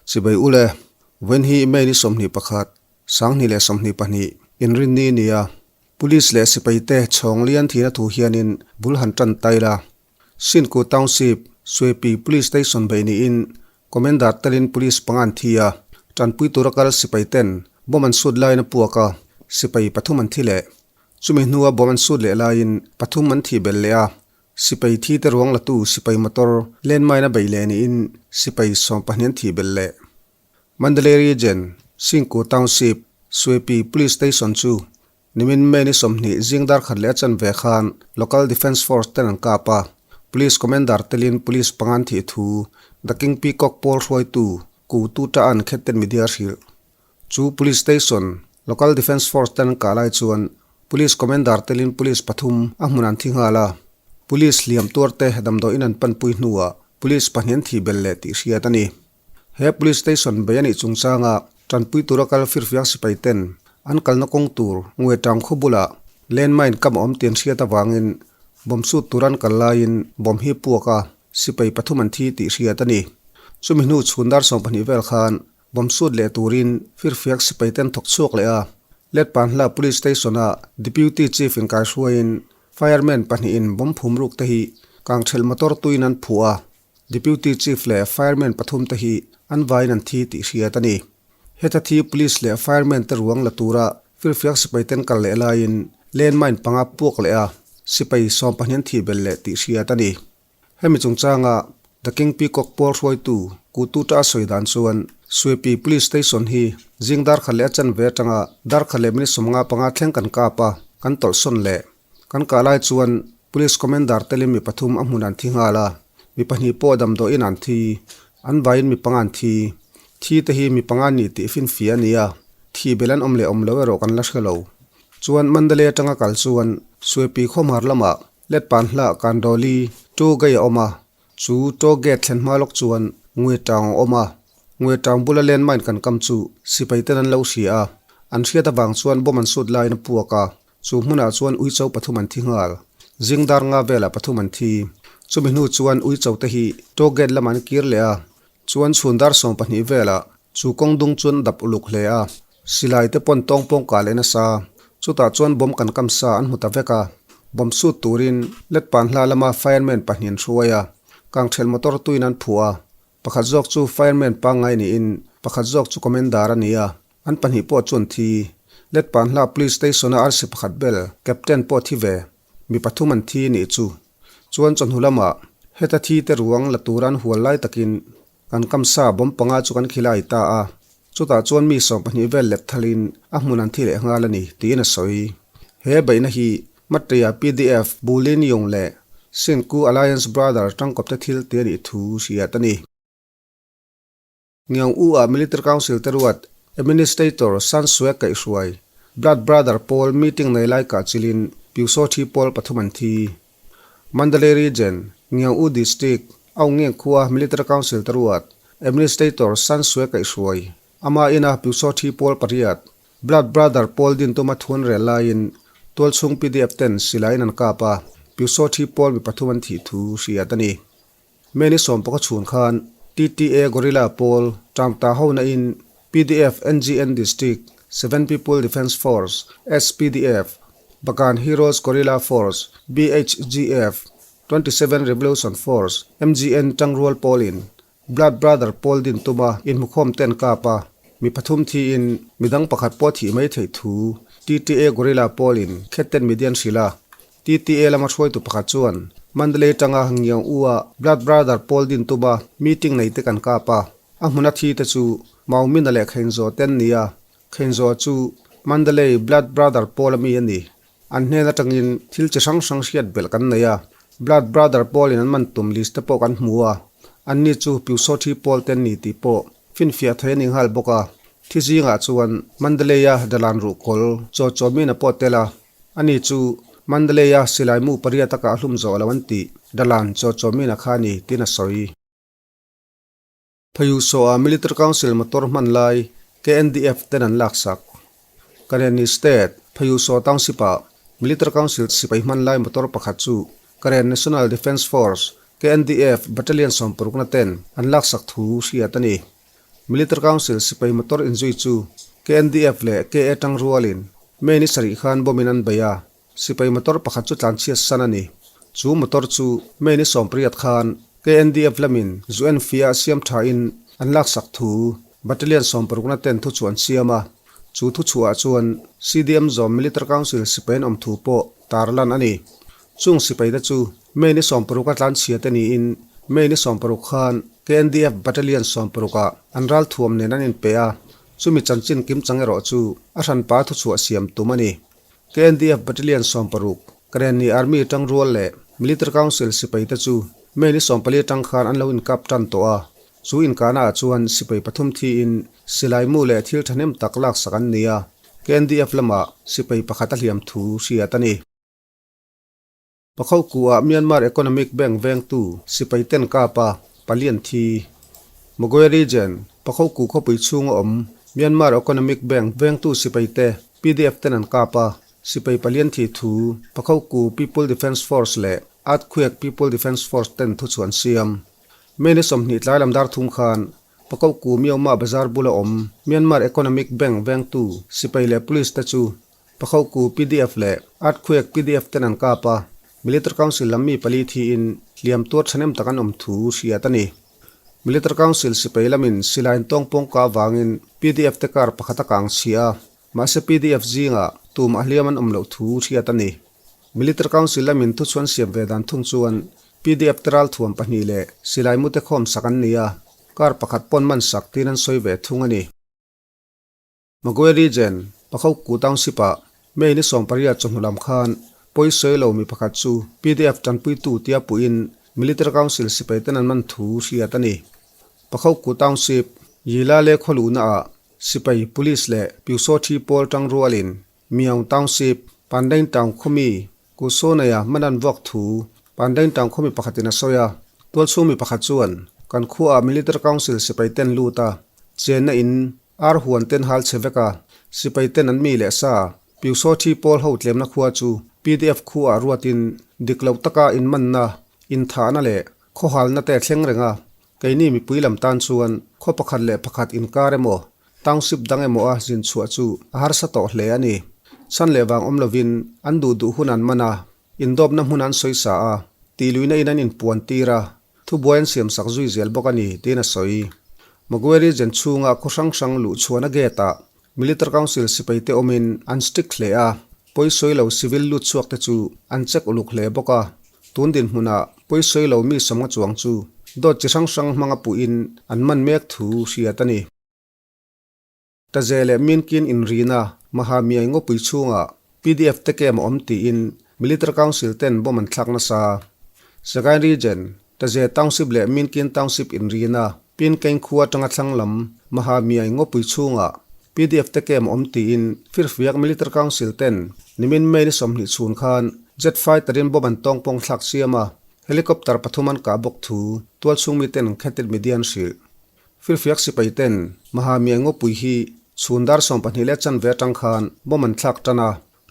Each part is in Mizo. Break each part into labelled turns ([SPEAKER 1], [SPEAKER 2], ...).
[SPEAKER 1] Chibai ule, vawiin hi May ni 21, 2022, inrinni nia Police leh sipaite chhawng lian thihna thu hianin bul han tan tai la. Sinku Township, Suipi Police Station beih niin Commander telin Police panga an thi a, tanpui tura kal sipai ten bomb an sut laiin a puak a, sipai pathum an thi leh. Chumi hnua bomb an sut leh laiin pathum an thih belh leh a, sipai thi te ruang latu sipai motor landmine a beih leh niin sipai 12 an thih belh leh. Mandalay Region, Sinku Township, Suipi Police Station chu Nimin May ni 20 zing dar khat leh a chanve khan Local Defence Force ten an kap a, Police Commander telin Police panga an thih thu The King Peacock pawl hruaitu Ku Tu Ta an khetten media hrilh. Chu Police Station, Local Defence Force ten an kah lai chuan Police Commander telin Police pathum a hmun an thi nghal a, Police hliam tuar te damdawiin an panpui hnuah Police pahnih an thih belh leh tih hriat a ni. He Police Station bei a nih chungchanga tanpui tura kal firfiak sipai ten an kalna kawng tur Ngwe-tang khaw bulah landmine kam a awm tih an hriat avangin bomb sut tura an kal laiin bomb hi puak a, sipai pathum an thi tih hriat a ni. Chumi hnu chhun dar 12 vel khan bomb sut leh turin firfiak sipai ten thawk chhuak leh a, Letpanhla Police Station-a Deputy Chief inkaihruaiin fireman pahnihin bomb phum ruk te hi kangthelh motor tuin an phuh a, Deputy Chief leh Fireman pathum te hi an vaiin an thi tih hriat a ni. Heta thi Police leh Fireman te ruang la tura firfiak sipai ten kal leh laiin landmine panga puak leh a, sipai 12 an thih belh leh tih hriat a ni. Hemi chungchanga The King Peacock pawl hruaitu Kutu Ta sawi dan chuan Suipi Police Station hi zing dar khat leh a chanve atanga dar khat leh minute 55 thleng kan kap a, kan tawlhsawn leh. Kan kah lai chuan Police Commander telin mi pathum a hmun an thi nghal a, mi pahnih pawh damdawiin an thi, an vaiin mi panga an thi. Thi te hi mi panga ni tih finfia a ni a, thih belh an awm leh awm lo erawh kan la hre lo. Chuan Mandalay atanga kal chuan Suipi khawmhar lamah Letpan hlah Kandawli toll gate a awm a, chu toll gate thlen hma lawk chuan Ngui Tang a awm a, Ngui Tang bula landmine kan kam chu sipai ten an lo hria a, an hriat avang chuan bomb an sut laiin a puak a, Chu hmunah chuan uicho pathum an thi nghal. Zing dar nga velah pathum an thi. Chumi hnu chuan uicho te hi toll gate lamah an kir leh a, chuan chhun dar 12 velah chu kawng dung chuan dap uluk hle a. Silai te pawn tawng pawng kah leh nasa. Chutah chuan bomb kan kam sa an hmu ta vek a. Bomb sut turin Letpan hla lama fireman pahnih an hruai a, kangthelh motor tuin an phuah a. Pakhat zawk chu fireman pangngai niin pakhat zawk chu commander a ni a. An pahnih pawh chuan thi. Letpanhla Police Station-a arsi pakhat bel, Captain pawh thi ve. Mi pathum an thi nih chu. Chuan chawhnu lamah heta thi te ruang la tura an hual lai takin kan kamsa bomb panga chu kan khilai ta a. Chutah chuan mi 12 vel let thalin a hmun an thi leh nghal a ni, tiin a sawi. He beihna hi Matria pdf, Bulin Yung leh Sinku Alliance Brother tangkawpte thil ti a nih thu hriat a ni. Ngiang U ah Military Council te ruat Administrator San Sue kaihhruai Blood Brother pawl meeting nei lai kah chilin Pyusaw thi pawl pathum an thi. Mandalay Region, Ngiang U District, Aung Ngiang khua Military Council te ruat Administrator San Sue kaihhruai ama ina Pyusaw thi pawl pariat Blood Brother pawl din tuma thun rel laiin tualchhung pdf ten silaiin an kap a, Pyusaw thi pawl mi pathum an thih thu hriat a ni. May ni 10 chhun khan TTA Gorilla pawl Tangta hona in pdf NGN District, Seven People Defence Force, SPDF, Bagan Heroes Gorilla Force, BHGF, 27 Revolution Force, MGN Tangrual pawlin Blood Brother pawl din tuma inhmukhawm te an kap a, mi pathum thiin midang pakhat pawh thih mai theih thu TTA Gorilla pawlin Khetten Media an hrilh a. TTA lama hruaitu pakhat chuan Mandalay tanga Ngiang U-a Blood Brother pawl din tuma meeting nei te kan kap a, a hmuna thi te chu Maumina leh Khenzo te an ni a, Khenzo chu Mandalay Blood Brother pawl ami a ni. An hnen atangin thil chi hrang hrang hriat belh kan nei a, Blood Brother pawlin an man tum list te pawh kan hmu a, anni chu Pyusawthi pawl te an ni tih pawh finfiah thei a ni nghal bawk a. Thi zingah chuan Mandalay-a dalan ruhkawl chaw chawmina pawh tel a, ani chu Mandalay-a silai mu pariat a kah hlum zawh lo an tih dalan chaw chawmina kha a ni tiin a sawi. Phayusaw-a Military Council motor hman lai KNDF ten an laksak. Karenni State, Phayusaw Township-ah Military Council sipai hman lai motor pakhat chu Karen National Defence Force, KNDF, Battalion 60 na ten an laksak thu hriat a ni. Military Council sipai motor inzui chu KNDF leh KA tangrualin May ni sarih khan bomb in an bei a, sipai motor pakhat chu tlanchhiat san a ni. Chu motor chu May ni 18 khan KNDF lamin zu enfiah siam thain an laksak thu Battalion sawmparukna ten thu chu an siam a, chu thu chhuah chuan CDM zawm Military Council sipai an awm thu pawh tarlan a ni. Chung sipaite chu May ni 16 a tlanchhia te niin May ni 16 khan KNDF Battalion 16 ah an ralthuam nen an inpe a, chumi chanchin kimchang erawh chu a hranpa thuchhuah siam tum a ni. KNDF Battalion 16, Karenni Army tangrual leh Military Council sipaite chu May ni 14 atang khan an lo inkap tan tawh a, chu inkahna ah chuan sipai pathum thiin silai mu leh thil thahnem tak laksak an ni a, KNDF lamah sipai pakhat a hliam thu hriat a ni. Pakhokuah Myanmar Economic Bank vengtu sipai ten kap a, palian thi. Magway Region, Pakhoku khawpui chhunga awm Myanmar Economic Bank vengtu sipai te PDF ten an kap a, sipai palian thi thu Pakhoku People Defence Force leh Earthquake People Defence Force ten thu chu an siam. May ni 20 tlai lam dar thum khan Pakhoku Myaoma Bazar bula awm Myanmar Economic Bank vengtu sipai leh police te chu Pakhoku pdf leh Earthquake pdf ten an kap a, Military Council lam mi pali thiin hliam tuar thahnem tak an awm thu hriat a ni. Military Council sipai lamin silai intawng pawngka avangin pdf te kar pakhat a kang chhia a, mahse pdf zingah tum a hliam an awm loh thu hriat a ni. Military Council lamin thuchhuan siam ve dan thung chuan pdf te ralthuam pahnih leh silai mute khawm sak an ni a, kar pakhat pawn man sak tiin an sawi ve thung a ni. Magway Region, Pakhoku Township-ah May ni 18 chawhnu lam khan pawisawi lo mi pakhat chu PDF tanpuitu tia puhin Military Council sipai ten an man thu hriat a ni. Pakhoku Township, Yilale khawluhnaah sipai, police leh Pyusawthi pawl tangrualin Myaung Township, Pandaing Town khawmi Kusoneia man an vuak thu Pandaing Town khawmi pakhatin a sawi a. Tualchhung mi pakhat chuan, Kan khuaah Military Council sipai ten lut a, chenna in Ar huan ten hal chhe vek a, sipai ten an mi leh sa, Pyusaw thi pawl ho tlemna khua chu pdf khuaah ruatin dik loh taka inmanna, inthahna leh khawhalna te a thleng reng a, keini mipui lam tan chuan khaw pakhat leh pakhat inkar emaw, township dang emaw a zin chhuah chu a harsa tawh hle a ni. Chhan leh vang awm lovin an duh duh hun an man a, indawpna hmun an sawi sa a, tihluihna in an inpuan tir a, Thubuai an siamsak zui zel bawk a ni, tiin a sawi. Magway Region chhunga khaw hrang hrang luh chhuahna gate-ah Military Council sipaite awmin an strict hle a, pawisawi lo civil lut chhuakte chu an check uluk hle bawk a. Tun dinhmunah pawisawi lo mi sawmnga chuang chu dawt chi hrang hrang hmanga puhin an man mek thu hriat a ni. Taze leh Minkin inrina Mahamiai ngawpui chhungah pdf te camp a awm tiin Military Council ten bomb an thlak nasa. Sagaing Region, Taze Township leh Minkin Township inrina Pinkeng khua atanga thlang lam Mahamiai ngawpui chhungah pdf te camp a awm tiin Firfiak Military Council ten nimin May ni 20 chhun khan Jet fighter in bomb an tawngpawng thlak siam a, helicopter pathum an kah bawk thu tualchhung miten Khetit Media an hrilh. Firfiak sipai ten Mahamiai ngawpui hi chhun dar 12 leh chanve atang khan bomb an thlak tan a,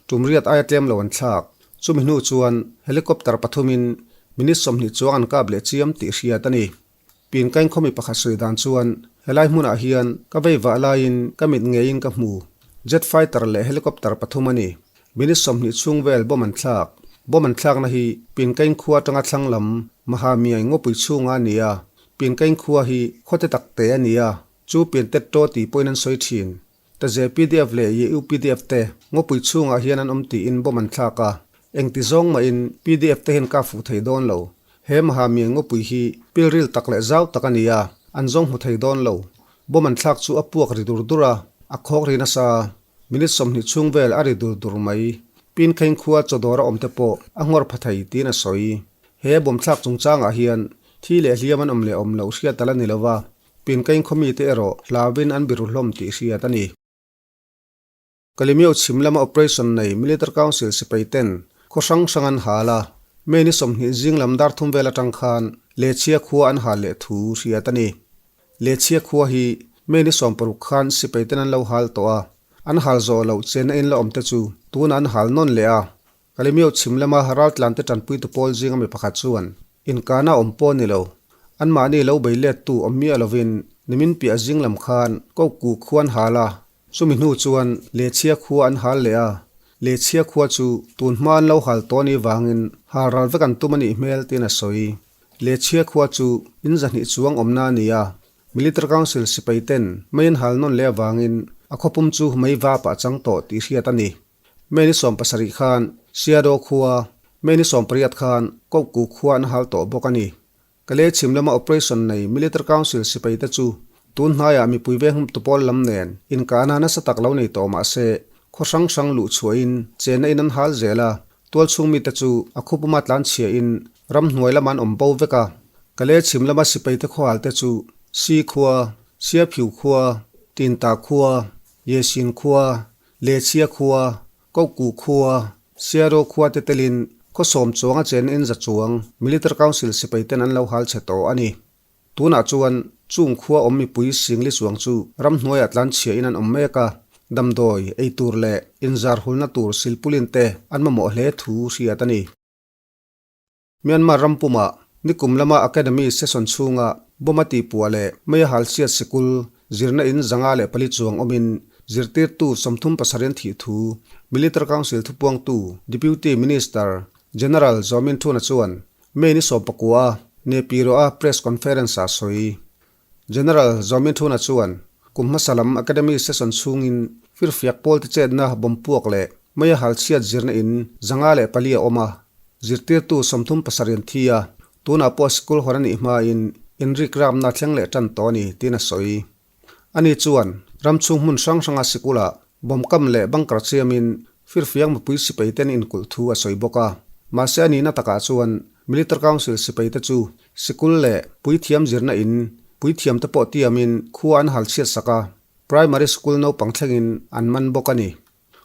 [SPEAKER 1] tum riat aia tlem lo an thlak. Chumi hnu chuan helicopter pathumin minute 20 chuang an kap leh chiam tih hriat a ni. Pinkain khawmi pakhat sawi dan chuan helai hmunah hian ka vei vah laiin ka mit ngeiin ka hmu. Jet fighter leh helicopter pathum a ni. Minute 20 chhung vel bomb an thlak. Bomb an thlakna hi Pinkain khua atanga thlang lam Mahamiai ngawpui chhunga a ni a, Pinkain khua hi khawte tak te a ni a, chu Piantet to tih pawhin an sawi thin. Taze pdf leh Ye UPDF te ngawpui chhungah hian an awm tiin bomb an thlak a, engti zawng mahin pdf te hian ka fuh thei dawn lo. He Mahamiai ngawpui hi pilril tak leh zau tak a ni a, an zawng hmu thei dawn lo. Bomb an thlak chu a puak ri dur dur a, a khawk ri nasa. Minute 20 chhung vel a ri dur dur mai. Pinkheng khua chawdawr a awm te pawh a nghawr pha thei tiin a sawi. He bomb thlak chungchangah hian thi leh hliam an awm leh awm loh hriat a la ni lova, Pinkheng khaw mite erawh hlauin an biru hlawm tih hriat a ni. Kalemyo chhim lama operation nei Military Council sipai ten khaw hrang hrang an hal a, May ni 20 zing lam dar thum vel atang khan Lechhia khua an hal leh thu hriat a ni. Lechhia khua hi May ni 16 khan sipai ten an lo hal tawh a, an hal zawh loh chenna in la awm te chu tunah an hal nawn leh a. Kalemyo chhim lama raltlan te tanpuitu pawl zinga mi pakhat chuan inkana awm pawh ni lo, anmahni lo bei lettu awm miah lovin Nimin piah zing lam khan Kokku khua an hal a, chumi hnu chuan Lechhia khua an hal leh a. Lechhia khua chu tun hma an lo hal tawh anih vangin hal ral vek an tum anih hmel tiin a sawi. Lechhia khua chu in zahnih chuang awmna a ni a, Military Council sipai ten mei an hal nawn leh avangin a khawpum chu mei vapah a chang tawh tih hriat a ni. May ni 17 khan Siado khua, May ni 18 khan Kokku khua an hal tawh bawk a ni. Kale chhim lama operation nei Military Council sipai te chu tun hnaiah mipui veng hum tupawl lam nen inkahna nasa tak lo nei tawh mah se khaw hrang hrang luh chhuahin chenna in an hal zel a, tualchhung mite chu a khupuma tlan chhiahin ramhnuai lamah an awm bo vek a. Kale chhim lama sipai te khawhal te chu Si khua, Siaphiu khua, Tinta khua, Yesin khua, Lechhia khua, Kokku khua, Siaro khua te telin khaw sawm chuang a chen in za chuang Military Council sipai ten an lo hal chhe tawh a ni. Tunah chuan chung khua awm mipui singli chuang chu ramhnuaiah tlan chhia in an awm mek a, damdawi, eitur leh inzar hulna tur silpulin te an mamawh hle thu hriat a ni. Myanmar ram pumah nikum lama Academy session chhunga bomb a tihpuah leh mei a halchhiat sikul zirna in 504 chuang awmin zirtirtu 37 an thih thu Military Council thupuangtu Deputy Minister General Zaw Min Thuna chuan May ni 19 a Naypyidaw a press conference ah sawi. General Zaw Min Thuna chuan kum hmasa lam Academy session chhungin firfiak pawlte chetna bawm puak leh mei a halchhiat zirna in 504 a awm a, zirtirtu 37 an thi a, tunah pawh sikul hawn a nih hmain inrik ramna thleng leh tan tawh a ni tiin a sawi. Ani chuan ram chhung hmun hrang hranga sikulah bawm kam leh bunker chiamin firfiak mipui sipai ten inkulh thu a sawi bawk a, mahse a nihna takah chuan Military Council sipai te chu Sikul leh puithiam zirna in puithiam te pawh tiamin khua an hal chhiat sak a, primary school naupang thlengin an man bawk a ni.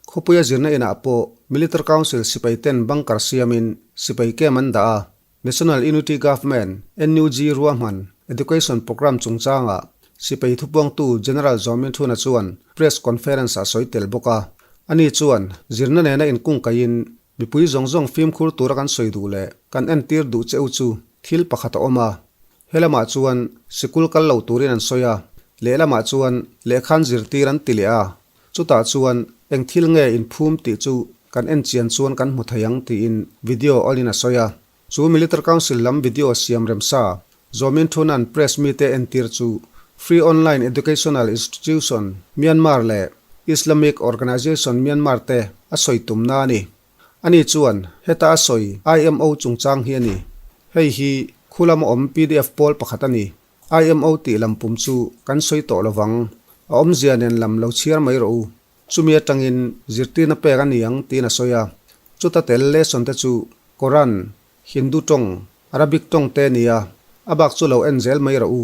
[SPEAKER 1] Khawpuia zirna inah pawh Military Council sipai ten bunker siamin sipai camp an dah a, National Unity Government, NUG, ruahman Education Programme chungchangah sipai thupuangtu General Zaw Min Thuna chuan press conference ah sawi tel bawk a. Ani chuan zirna nena inkungkaihin Mipui zawng zawng fimkhur tura kan sawi duh leh kan entir duh che u chu thil pakhat a awm a. He lamah chuan sikul kal lo turin an sawi a, lehlamah chuan lehkhan zirtir an ti leh a. Chutah chuan eng thil nge inphum tih chu kan en chian chuan kan hmu thei ang tiin video awlin a sawi a. Chu Military Council lam video siam remsa Zawmin Thunan press mite entir chu Free Online Educational Institution Myanmar leh Islamic Organization Myanmar te a sawi tumna a ni. Ani chuan heta a sawi IMO chungchang hi a ni. Hei hi khulam a awm pdf pawl pakhat a ni. IMO tih lam pum chu kan sawi tawh lovang. A awmzia nen lam lo chhiar mai rawh u. Chumi atangin zirtirna pek a ni ang tiin a sawi a. Chuta tel lesson te chu Koran, Hindu tawng, Arabic tawng te a ni a, a bak chu lo en zel mai rawh u.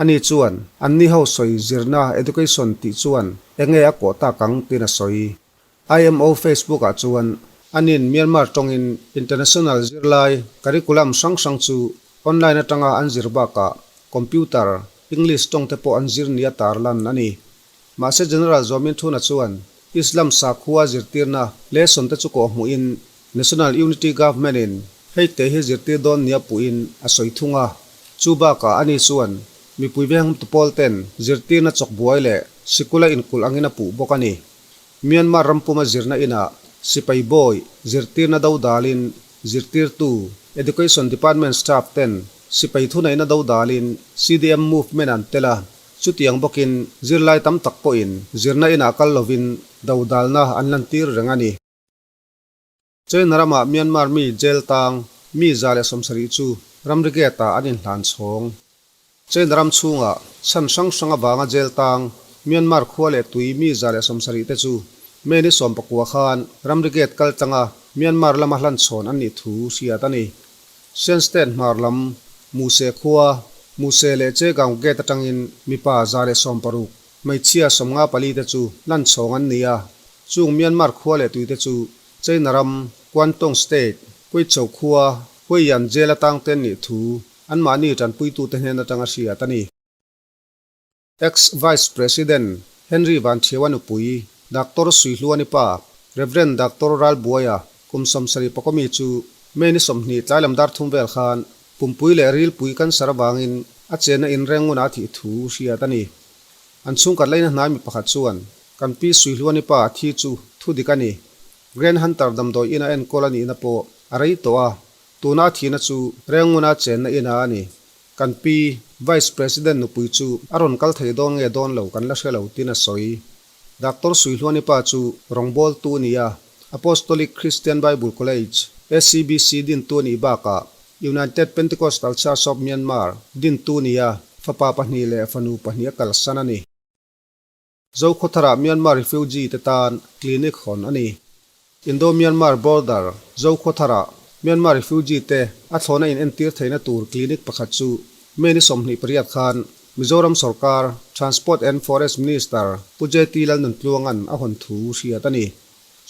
[SPEAKER 1] Ani chuan, Anni ho sawi zirna, education, tih chuan enge a kawh tak ang tiin a sawi. IMO Facebook ah chuan anin Myanmar tawngin international zirlai curriculum hrang hrang chu online atanga an zir bakah computer, English tawng te pawh an zir nia tarlan a ni. Mahse General Zaw Min Thuna chuan Islam sakhua zirtirna lesson te chu kawh hmuhin National Unity Government in hei te hi zirtir dawn nia puhin a sawi thung a. Chu bakah ani chuan mipui veng tupawl ten zirtirna chawk buai leh sikula inkulh angin a puh bawk a ni. Myanmar rampuma zirna inah sipai bawi zirtirna do dalin zirtirtu Education Department staff ten sipai thuneihna do dalin CDM movement an tel a, chutiang bawkin zirlai tam tak pawhin zirna inah kal lovin do dalna an lantir reng a ni. China ramah Myanmar mi jail tang mi 170 chu ramri gate ah an inhlan chhawng. China ram chhungah chhan hrang hrang avanga jail tang Myanmar khua leh tui mi 170 te chu May ni 19 khan ramri gate kal tlanga Myanmar lama hlan chhawn an nih thu hriat a ni. Shan State hmar lam Muse khua, Muse leh Chegaung gate atangin mipa 160, hmeichhia 54 te chu hlan chhawng an ni a. Chung Myanmar khua leh tuite chu China ram, Guangdong State, Guizhou khua, Huiyan jail atang te an nih thu anmahni tanpuitute hnen atanga hriat a ni. Ex-Vice President Henry Van Thieua nupui, Doctor Suihluani pa, Rev. Doctor Ralbuaia kum 70 mi chu May ni 20 tlai lam dar thum vel khan pumpui leh rilpui cancer avangin a chenna in Rangoon-a a thih thu hriat a ni. An chhungkhat laina hnai mi pakhat chuan, Kan pi Suihluani pa a thi chu thu dik a ni. Grand Hunter damdawi ina enkawl a nihna pawh a rei tawh a, tuna a thihna chu Rangoon-a chenna inah a ni. Kan pi, Vice President nupui chu a rawn kal thei dawn nge dawn lo kan la hre lo tin a sawi. Doctor Suihluani pa chu rawngbawltu a ni a, Apostolic Christian Bible College, ACBC, dintu a nih bakah United Pentecostal Church of Myanmar dintu a ni a, fapa pahnih leh fanu pahnih a kalsan a ni. Zokhawtharah Myanmar refugee te tan clinic hawn a ni. Indo-Myanmar border Zokhawtharah Myanmar refugee te a thlawhna in entir theihna tur clinic pakhat chu May ni 28 khan Mizoram sorkar Transport and Forest Minister Pu JT Lalnuntluanga'n a hawn thu hriat a ni.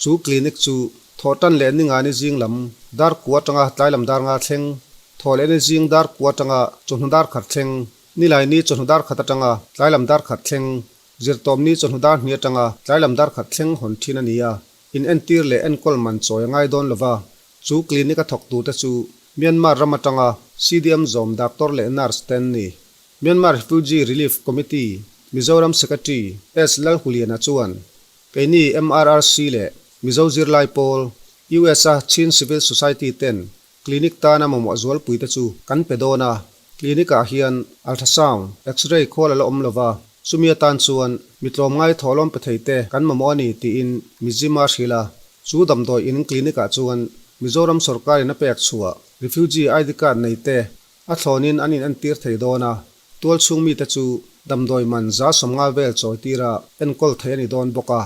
[SPEAKER 1] Chu clinic chu thawhtan leh ningani zing lam dar kua atanga tlai lam dar nga thleng, thawh leh ni zing dar kua atanga chawhnu dar khat thleng, Nilai ni chawhnu dar khat atanga tlai lam dar khat thleng, zirtawm ni chawhnu dar hnih atanga tlai lam dar khat thleng hawn thin a ni a, in entir leh enkawl man chawi a ngai dawn lova, chu clinic a thawk turte chu Myanmar ram atanga CDM zawm doctor leh nurse te an ni. Myanmar Refugee Relief Committee Mizoram Secretary S Lalhuliana chuan keini MRRC leh Mizo zirlai pawl US-a Chin Civil Society ten Clinic tana mamawh zualpui te chu kan pe dawn a, clinic ah hian ultrasound, x-ray khawl a la awm lova, chumi atan chuan mi tlawmngai thawhlawm pe thei te kan mamawh a ni tiin Mizzima a hrilh a. Chu damdawi in clinic ah chuan Mizoram sorkar in a pek chhuah refugee ID card nei te a thlawnin an in entir thei dawn a, tual chhung mite chu damdawi man 150 vel chawi tira enkawl thei a ni dawn bawk a.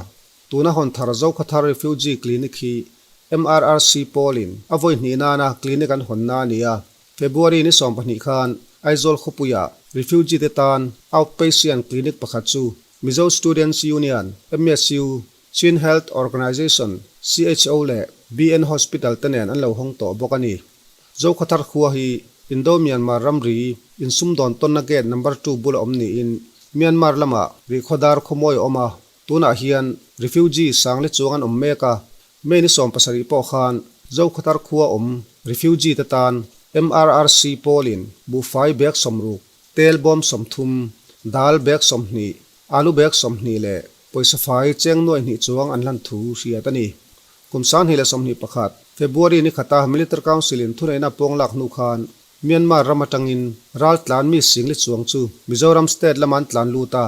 [SPEAKER 1] Tuna hawn thar Zokhawthar Refugee Clinic hi MRRC pawlin a vawi hnih nana clinic an hawnna a ni a. February ni 12 khan Aizawl khawpuiah refugee te tan outpatient clinic pakhat chu Mizo Students Union, MSU, Chin Health Organization, CHO, leh BN Hospital te nen an lo hawng tawh bawk a ni. Zokhawthar khua hi Indo-Myanmar ramri insumdawn tawnna gate number two bula awm niin Myanmar lamah rihkhawdar khawmawi a awm a. Tunah hian refugee sang le chuang an awm mek a, May ni 17 pawh khan Zokhawthar khua awm refugee te tan MRRC pawlin buhfai bag 60, tel bawm 30, dal bag 20, alu bag 20 leh pawisa fai cheng nuai hnih chuang an hlan thu hriat a ni. Kum 2021 February ni khata Military Council in thuneihna pawng lak hnu khan Myanmar ram atangin ral tlan mi singli chuang chu Mizoram state lama an tlan lut a,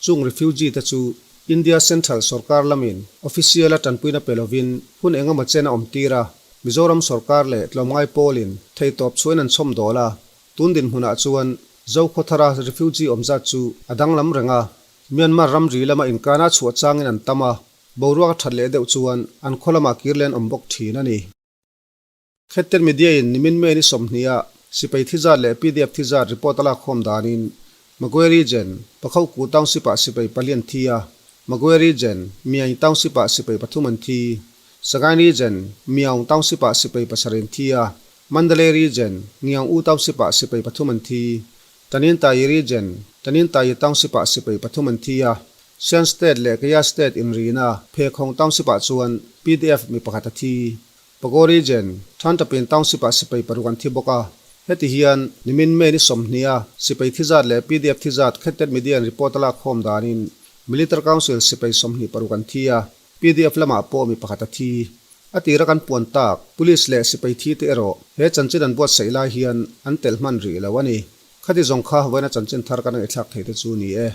[SPEAKER 1] Chung refugee te chu India Central sorkar lamin official a tanpuina pe lovin hun engemaw chen a awm tir a, Mizoram sorkar leh tlawmngai pawlin theihtawp chhuain an chhawm dawl a, tun dinhmunah chuan Zokhawthara refugee awm zat chu a danglam reng a, Myanmar ramri lama inkana chhuah changin an tam a, boruak a that leh deuh chuan an khaw lamah kir leh an awm bawk thin a ni. Khettir Media in nimin May ni 20 ah sipai thi zat leh pdf thi zat report a lak khawm danin Magwe Region, Pakhoku Township ah sipai pali an thi a, Magwe Region, Myaing Township ah sipai pathum an thi, Sagaing Region, Myaung Township ah sipai pasarih an thi a, Mandalay Region, Ngiang U Township ah sipai pathum an thi, Taninthayi Region, Taninthayi Township ah sipai pathum an thi a, Shan State leh Kayah State inrina Phekhong Township ah chuan pdf mi pakhat a thi. Pago Region, Thantapin Township ah sipai paruk an thi bawk a. Heti hian nimin May ni 20 a sipai thi zat leh pdf thi zat Khettet Media in report a lak khawm danin Military Council sipai 26 an thi a, pdf lamah pawh mi pakhat a thi. A tira kan puan tak, Police leh sipai thi te erawh he chanchin an buatsaih lai hian an telh hman rih lo a ni. Khati zawng kha vawiina chanchin thar kan ngaihthlak thei te chu ni e.